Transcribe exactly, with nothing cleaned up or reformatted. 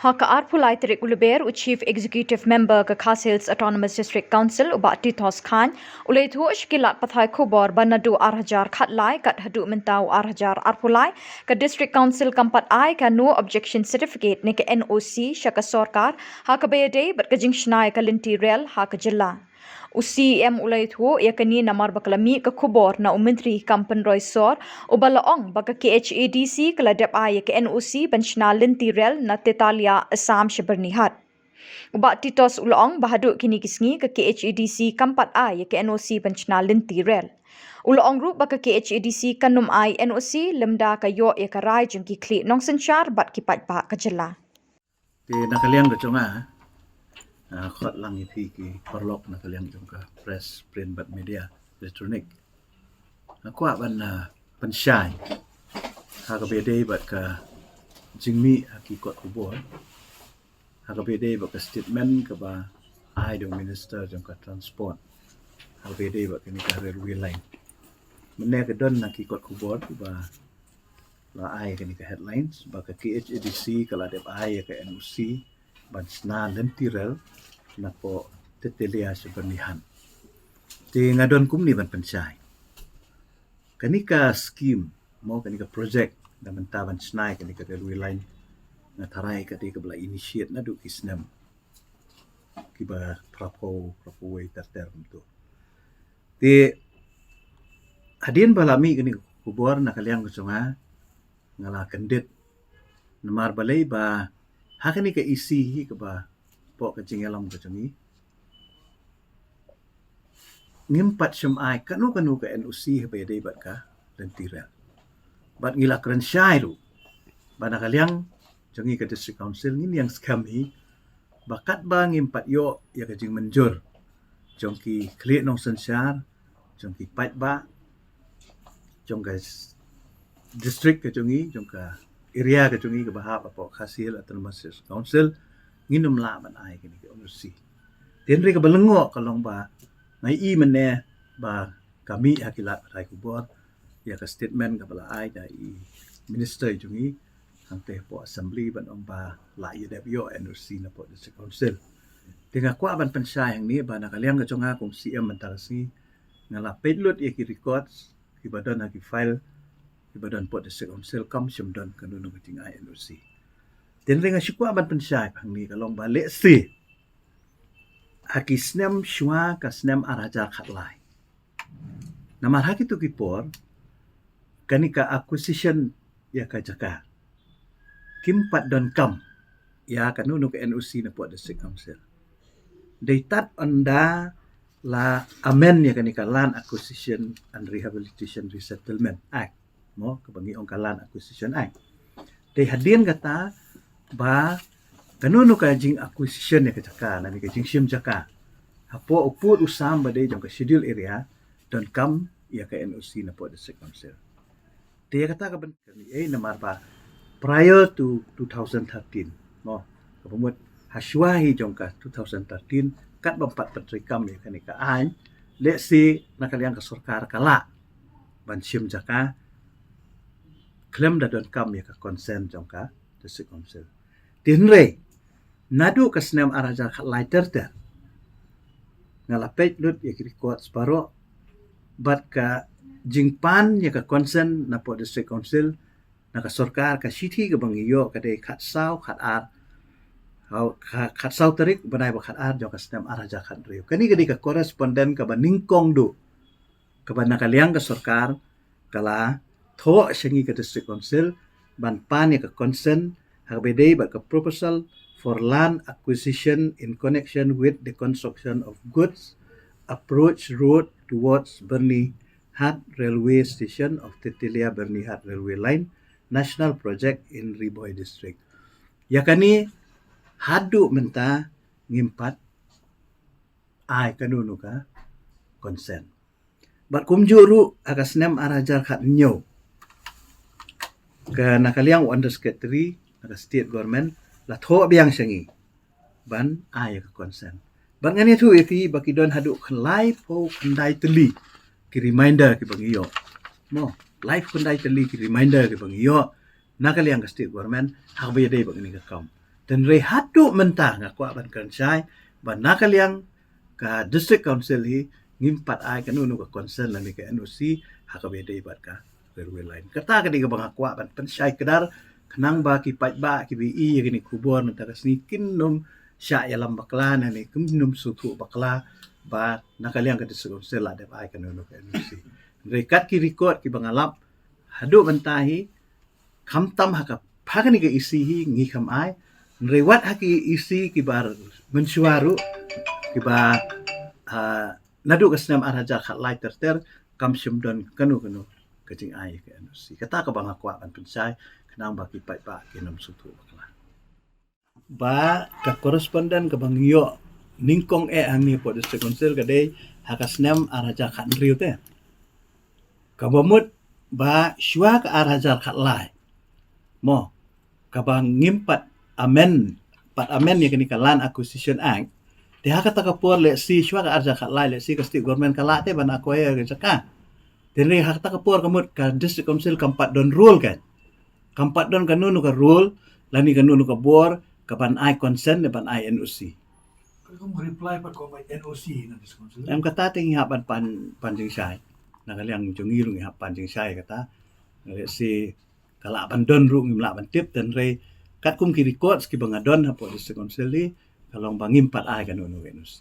Ha ka arphew lai tarik u Lber, u Chief Executive Member ka Khasi Hills Autonomous District Council, u Bah Titos Chyne, u la ïathuh sha ki lad pathai khubor ba naduh ar hajar khatlai kat haduh mynta u ar hajar arphew lai, ka District Council kam pat ai ka No Objection Certificate ne ka N O C sha ka sorkar ha kaba ïadei bad ka jingshna ïa ka lynti rel ha ka jylla. U C E M u la ïathuh ïa kane namar ba ka la mih ka khubor na u Myntri kam pynroi sor, uba la ong ba ka K H A D C ka la dep ai ïa ka N O C ban shna lynti rel na Tetalia, Assam sha Byrnihat. U Bah Titos u la ong ba haduh kine ki sngi ka K H A D C kam pat ai ïa ka N O C ban shna lynti rel. U la ong ruh ba ka K H A D C kan ym ai N O C lymda ka ïoh ïa ka rai jong ki khlieh nongsynshar bad ki paidbah ka jylla. Te na ka liang ka jong nga, ah, khot lang ïa phi ki paralok na ka liang jong ka press, print bad media electronic. Nga kwah ban, ah, pynshai ha kaba ïadei bad ka jingmih ha ki kot khubor, ha kaba ïadei bad ka statement kaba ai da u Minister jong ka Transport ha kaba ïadei bad kane ka railway line. Mynne ka don na ki kot khubor ba la ai kane ka headlines ba ka K H A D C ka la dep ai ïa ka N O C ban shna lynti rel napoh Tetalia sha Byrnihat. Te nga don kumne ban pynshai. Kane ka scheme, mo, kane ka project na bynta ban shna ïa kane ka railway line, nga tharai ka dei kaba la initiate naduh ki snem kiba phra phew, phra phew wei ter ter kumto. Te hadien ba la mih kane ka khubor na ka liang ka jong nga, nga la kyndit namar balei ba ha kane ka E C hi kaba poh ka jingïalam ka jong ngi, ngim pat shym ai kano kano ka N O C haba ïadei bad ka lynti rel. Bad ngi la kren shai ruh ba na ka liang jong ngi ka District Council ngin ïeng skhem hi ba katba ngim pat ïoh ïa ka jingmynjur jong ki khlieh nongsynshar, jong ki paidbah, jong ka s-, district ka jong ngi, jong ka area ka jong ngi kaba hap hapoh Khasi Hills Autonomous District Council, ngin ym lah ban ai kane ka N O C. Te hynrei kaba lyngngoh ka long ba nga ïohi mynne ba ka mih ha ki lad pathai khubor ïa ka statement kaba la ai da i Minister jong ngi hangtei hapoh Assembly ban ong ba la ïadep ïoh N O C napoh District Council. Te nga kwah ban pynshai hangne ba na ka liang ka jong nga kum C M mynta ka sngi nga la peit lut ïa ki records kiba don ha ki file kiba don hapoh District Council, kam shym don kano kano ka jingai N O C. Te hynrei nga shu kwah ban pynshai hangne ka long ba lehse ha ki snem shuwa ka snem ar hajar khatlai, namar ha kito ki por kane ka acquisition ïa ka jaka kim pat donkam ïa kano kano ka N O C napoh District Council. Dei tad ynda la amend ïa kane ka Land Acquisition and Rehabilitation Resettlement Act, mo, kaba ngi ong ka Land Acquisition Act. Dei hadien kata ba kano kano ka jing acquisition ïa ka jaka, lane ka jingshim jaka hapoh u pud u sam ba dei jong ka Schedule Area donkam ïa ka N O C napoh District Council. Te ïa kata ka bynta ka mih ei namar ba prior to two thousand thirteen, mo, kaba mut ha shuwa hi jong ka two thousand thirteen katba ym pat pyntreikam ïa kane ka aiñ, lehse na ka liang ka sorkar ka lah ban shim jaka khlem da donkam ïa ka consent jong ka District Council. Te hynrei naduh ka snem ar hajar khatlai ter ter nga la peit lut ïa ki records baroh bad ka jingpan ïa ka consent napoh District Council na ka sorkar, ka shithi kaba ngi ïoh ka dei khatsaw khatar, ha, kha-, khatsaw tarik bnai ba khatar jong ka snem ar hajar khathynriew. Kane ka dei ka correspondent kaba nyngkong duh kaba na ka liang ka sorkar ka la thoh sha ngi ka District Council ban pan ïa ka consent ha kaba ïadei bad ka Proposal for Land Acquisition in Connection with the Construction of Goods Approach Road towards Byrnihat Railway Station of Tetalia Byrnihat Railway Line, National Project in Ri Bhoi District. Ïa kane haduh mynta ngim pat ai kano kano ka consent. Bad kumjuh ruh ha ka snem ar hajar khathynñiew ka na ka liang u Undersecretary na ka State Government la thoh biang sha ngi ban ai ïa ka consent. Bad ngan ïathuh ïa phi ba ki don haduh laiphew khyndai tylli ki reminder kiba ngi ïoh. Mo, laiphew khyndai tylli ki reminder kiba ngi ïoh na ka liang ka State Government ha kaba ïadei bad kane ka kam. Tynrai haduh mynta nga kwah ban kren shai ba na ka liang ka District Council hi ngim pat ai kano kano ka consent lane ka N O C ha kaba ïadei bad ka railway line. Kata ka dei kaba nga kwah ban pynshai kdar khnang ba ki paidbah kiba ïohi ïa kane ka khubor mynta ka sngi kin nym shah ïalam bakla lane kin nym sngewthuh bakla ba na ka liang ka District Council la dep ai kano kano ka N O C. Hynrei kat ki record kiba nga lap haduh mynta hi khamtam ha ka, ha kane ka E C hi ngi kham ai. Hynrei wat ha ki E C kiba mynshuwa ruh kiba, ah, naduh ka snem ar hajar khatlai ter ter kam shym don kano kano ka jingai ka N O C. Kata kaba nga kwah ban pynshai khnang ba ki paidbah kin nym sngewthuh bakla. Ba ka correspondent kaba ngi ïoh nyngkong eh hangne hapoh District Council ka dei ha ka snem ar hajar khathynriew te. Kaba mut ba shuwa ka ar hajar khatlai mo, kaba ngim pat amend, pat amend ïa kane ka Land Acquisition Act. Te ha kata ka por lehse shuwa ka ar hajar khatlai lehse ka state government ka lah te ban acquire ka jaka. Te hynrei ha kata ka por ka mut ka District Council kam pat don rule ka. Kam pat don kano kano ka rule lane kano kano ka bor kaban ai consent ne ban ai N O C. Ka kum reply pat ka ong ba N O C na District Council. Em, kata te ngi hap ban pan, pan jingshai. Na ka liang jong ngi ruh ngi hap pan jingshai kata. Lehse ka lah ban don ruh ngim lah ban tip, tynrai katkum ki records kiba nga don hapoh District Council hi ka long ba ngim pat ai kano kano ka N O C.